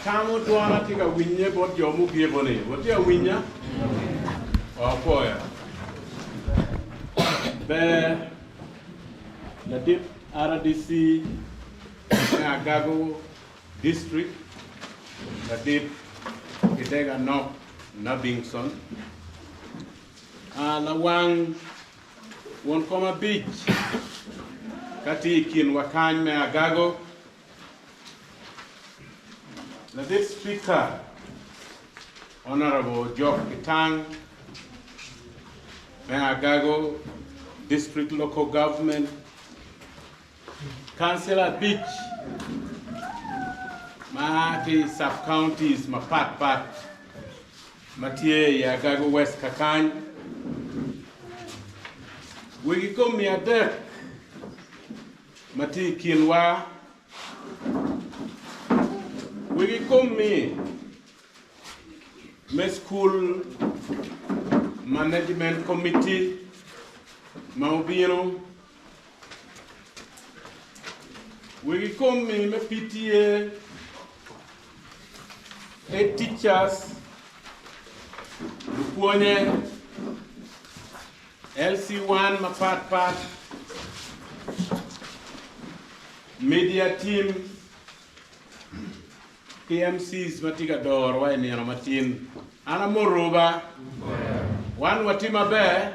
Atamo dwona tye ka winye bot jo mugiko-ni. Watye ka winya? Apwoyo. Ber ladit RDC me Agago District, ladit Kidega Nok Nabingson, lawang won kom abic ka tye i kinwa kany me Agago, Ladit Speaker Honourable Ojok Kitang me Agago District Local Government, Councillor abic ma a ki i sub counties mapat pat ma tye i Agago West kakany, wegi komi adek ma tye i kinwa. Wigi komi me School Management Committee ma obino, wigi komi me PTA, Head Teachers, lupwonye, LC1 mapat pat, Media team ki MCs ma tye ka dorowa i nino matin. An amotowu ba. Wan watye maber?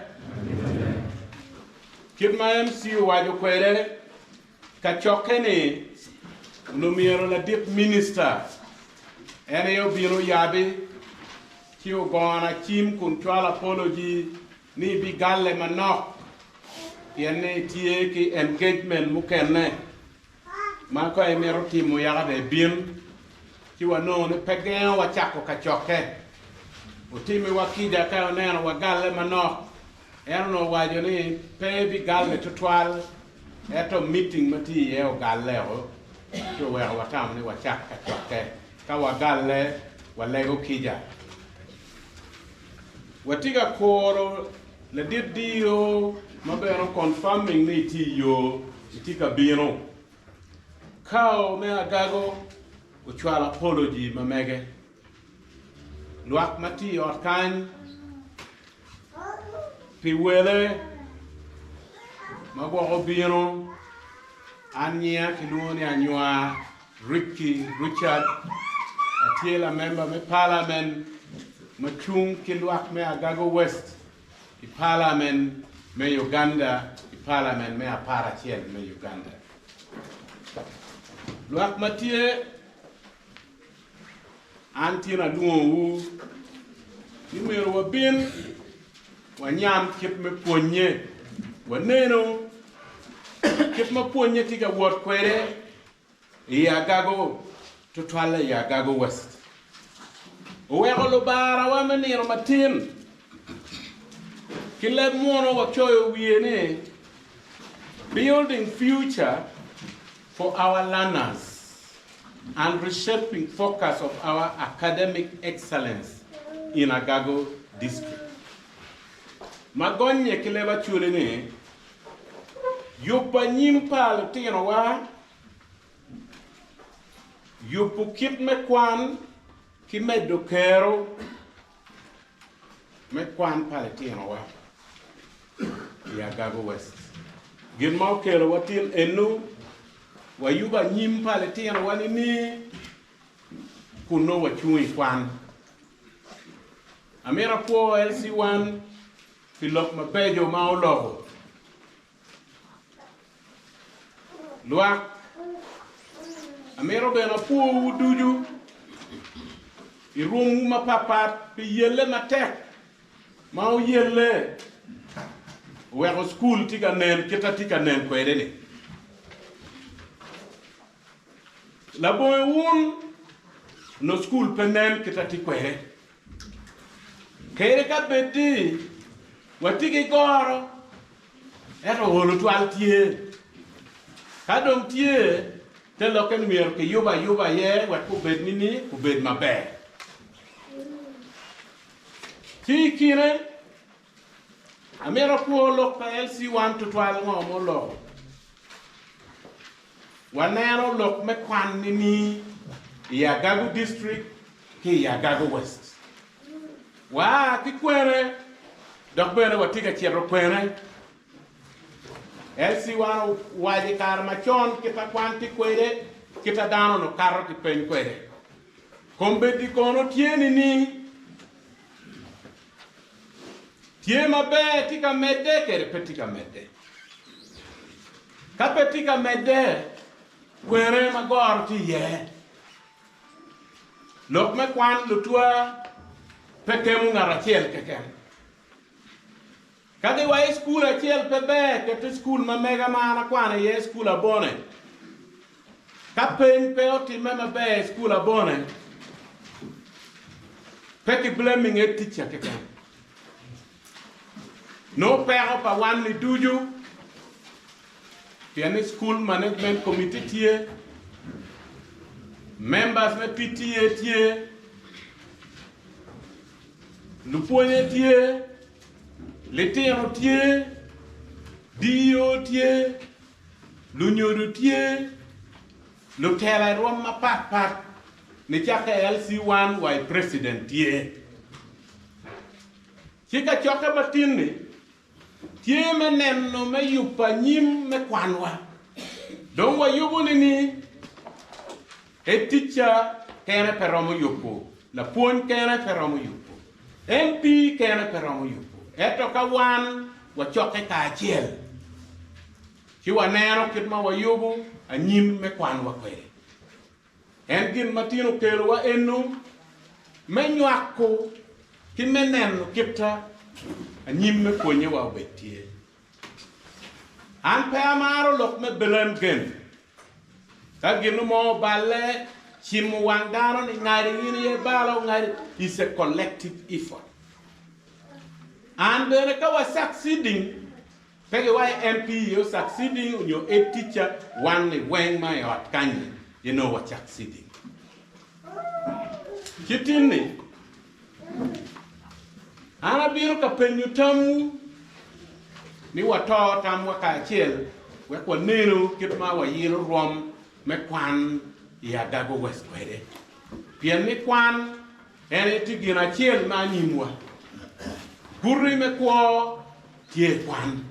Kit ma MC owaco kwede, kacokke ni onongo myero ladit minista en aye obin oyabi ci ogona cim kun cwalo apology ni ibigalle manok pien ni etye ki engagement mukene ma ka emito timo yaka dong ebin ci wanongo ni pe gengo wa cako kacokke. Otimiwa kica ka oneno wagalle manok. En onongo owaco ni pe ebigalle tutwal ento meeting ma tye iye ogalle-o ci oweko watamo ni wacak kacokke. Ka wagalle walego kica. Watye ka kuro ladit DO ma bene o confirming ni itye i yo, itye ka bino. Kao me Agago ocwalo apology ma mege. Lwak ma tye i ot kany pi wele ma gwok obino, an nyinga kilwongo ni Anywar. Ricky Richard, Atye lamemba me Palamen ma cung ki lwak me Agago West i Palamen me Uganda i Palamen me aparacel me Uganda. Lwak ma tye an tin alwongowu ni myero wabin wanyam kit me pwonye, wanenu kit ma pwonye tye ka wot kwede I Agago, tutwalle i Agago West, oweko lubarawa me nino matin ki leb muno wacoyo wiye ni Building Future for Our Learners and Reshaping Focus of Our Academic Excellence in Agago District ma gonye ki leb Acholi ni Yubo anyim pa lutinowa, yubo kit me kwan ki medo kero me kwan pa litinowa i Agago West. Gin ma okelowa tin eno, wayubo anyim pa litinowa nining kun nongo wacung i kwan. Amito apwo LC1 pi lok mabeco ma oloko. Lwak, amito bene apwowu ducu i rwomwu mapatpat pi yelle matek ma wuyelle oweko cukul tye ka nen kit ma tye ka nen kwede-ni. Labongo wun, onongo cukul pe nen kit ma tye kwede. Kadi ka bed ni watye ki goro, ento olo twal tye. Ka dong tye, te lokke ni myero kiyub ayuba iye wek obed nini? Obed maber. Ci i kine, amito apwo lok pa LC1 tutwal ngo ma oloko. Waneno lok me kwan nini? I Agago District ki i Agago West. Waa ki kwene dok bene watye ka cito kwene. LC wan owaco i kare macon kit ma kwan tye kwede, kit ma dano onongo kato ki peny kwede. Kombeddi kono tye nining? Tye maber tye ka medde kede pe tye ka medde? Ka pe tye ka medde, kwene ma goro tye iye? Lok me kwan lutwa pe kemo ngat acel keken. Ka giwaco cukul acel pe ber, ket i cukul ma mega ma an akwano iye, cukul abone. Ka peny pe otimme maber i cukul abone, pe ki blaming head teacher keken. Nongo peko pa wan ni ducu pien ni school management committee tye, members me PTA tye, lupwonye tye, litino tye, DO tye, lunyodo tye, lutela i rwom mapat pat nicakke i LC1 wa i president tye. Ci kacokke matin-ni tye me neno me yubo anyim me kwanwa. Dong wayubo ni ni e ticca kene pe romo yubo, lapwony kene pe romo yubo, MP kene pe romo yubo, ento ka wan wacokke kacel ci waneno kit ma wayubo anyim me kwanwa kwede. En gin ma tin okelowa eno me nywako ki me neno kita anyim me pwonyewa obed tye. An pe amaro lok me blame game. Ka gino mo oballe, cimo wang dano ni ngadi in aye ibalo, ngadi, is a collective effort. An bene ka wa succeeding, Pe giwaco MP o succeeding onyo head teacher wan ni weng ma i ot kanyi i nongo wa succeeding. Ci tin ni an abino ka penyo tamwu ni wato tamwa kacel wek wanenu kit ma wayilo rwom me kwan i Agago West kwede pien ni kwan En aye tye gin acel ma anyimwa. Guti me kwo tye i kwan.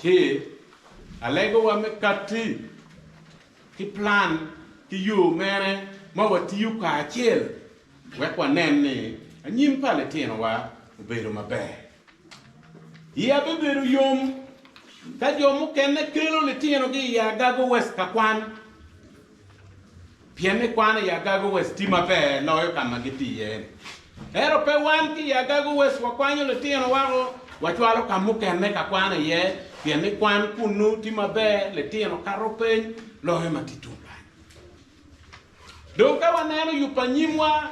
Ci alegowa me katti ki plan ki yo mene ma watiyo kacel wek wanen ni anyim pa litinowa obedo maber. Iya bibedo yom ka jo mukene kelo litinogi i Agago West ka kwan. Pien ni kwan i Agago West tye maber loyo ka ma gitye iye-ni. Ento pe wan ki i Agago West wakwanyo litino wako wacwalo ka mukene ka kwan iye, pien ni kwan kunnu tye maber, litino kato peny loyo ma tye tung kany. Dong ka waneno yub pa nyimwa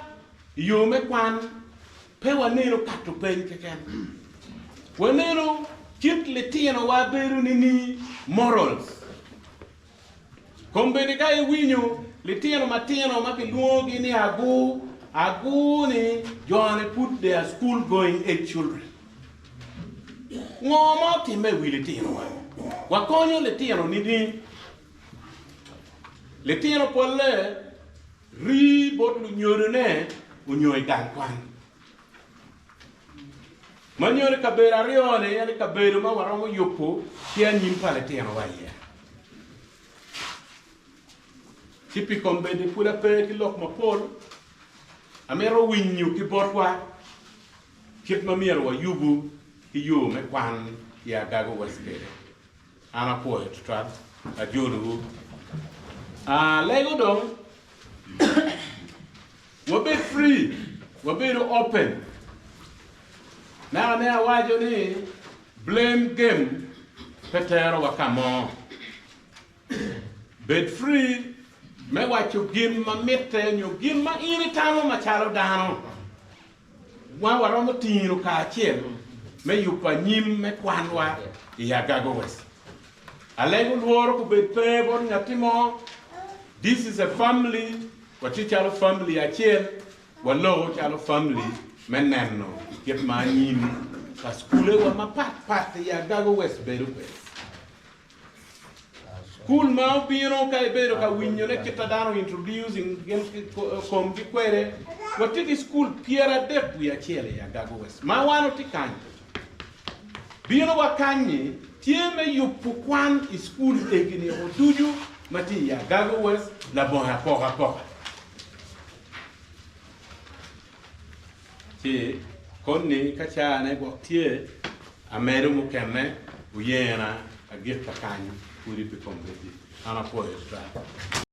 i yo me kwan, pe waneno kato peny keken. Waneno kit litinowa bedo nini, morals. Kombeddi ka iwinyo litino matino ma kilwongogi ni agu, agu ni joni pud they are school going age children. Ngo ma otimme i wi litinowa? Wakonyo litino nining? Litino polle rii bot lunyodone onyo i gang kwan. Ma nyuto ni kabedo aryoni aye kabedo ma waromo yubo ki anyim pa litinowa iye. Ci pi kombeddi pud ape ki lok mapol, amito winyo ki botwa kit ma myero wayubu ki yo me kwan i Agago West kwede. An apwoyo tutwal, ajolowu. Alego dong Wabed free, wabedo open. Naka ne awaco ni blame game pe terowa ka mo. Bed free me waco gin ma mitte nyo gin ma in itamo macalo dano. Ma waromo tino kacel me yubo anyim me kwanwa i Agago West. Alego lworo kubed pe bot ngatti mo. This is a family, watye calo family acel, waloko calo family me neno kit ma anyim pa cukule wa mapat pat i Agago West bedo kwede. Cukul ma obino ka ibedo ka winyone kit ma dano introducing gin komgi kwede, watye ki cukul 31 i Agago West ma wan watye kany. Bino wa kany-nyi tye me yubo kwan i cukul egi-ni ducu ma tye i Agago West labongo apokapoka. Ci koni ka caane gwok tye, amedo mukene oyena agik kakany pudi pi kombeddi. An apwoyo tutwal.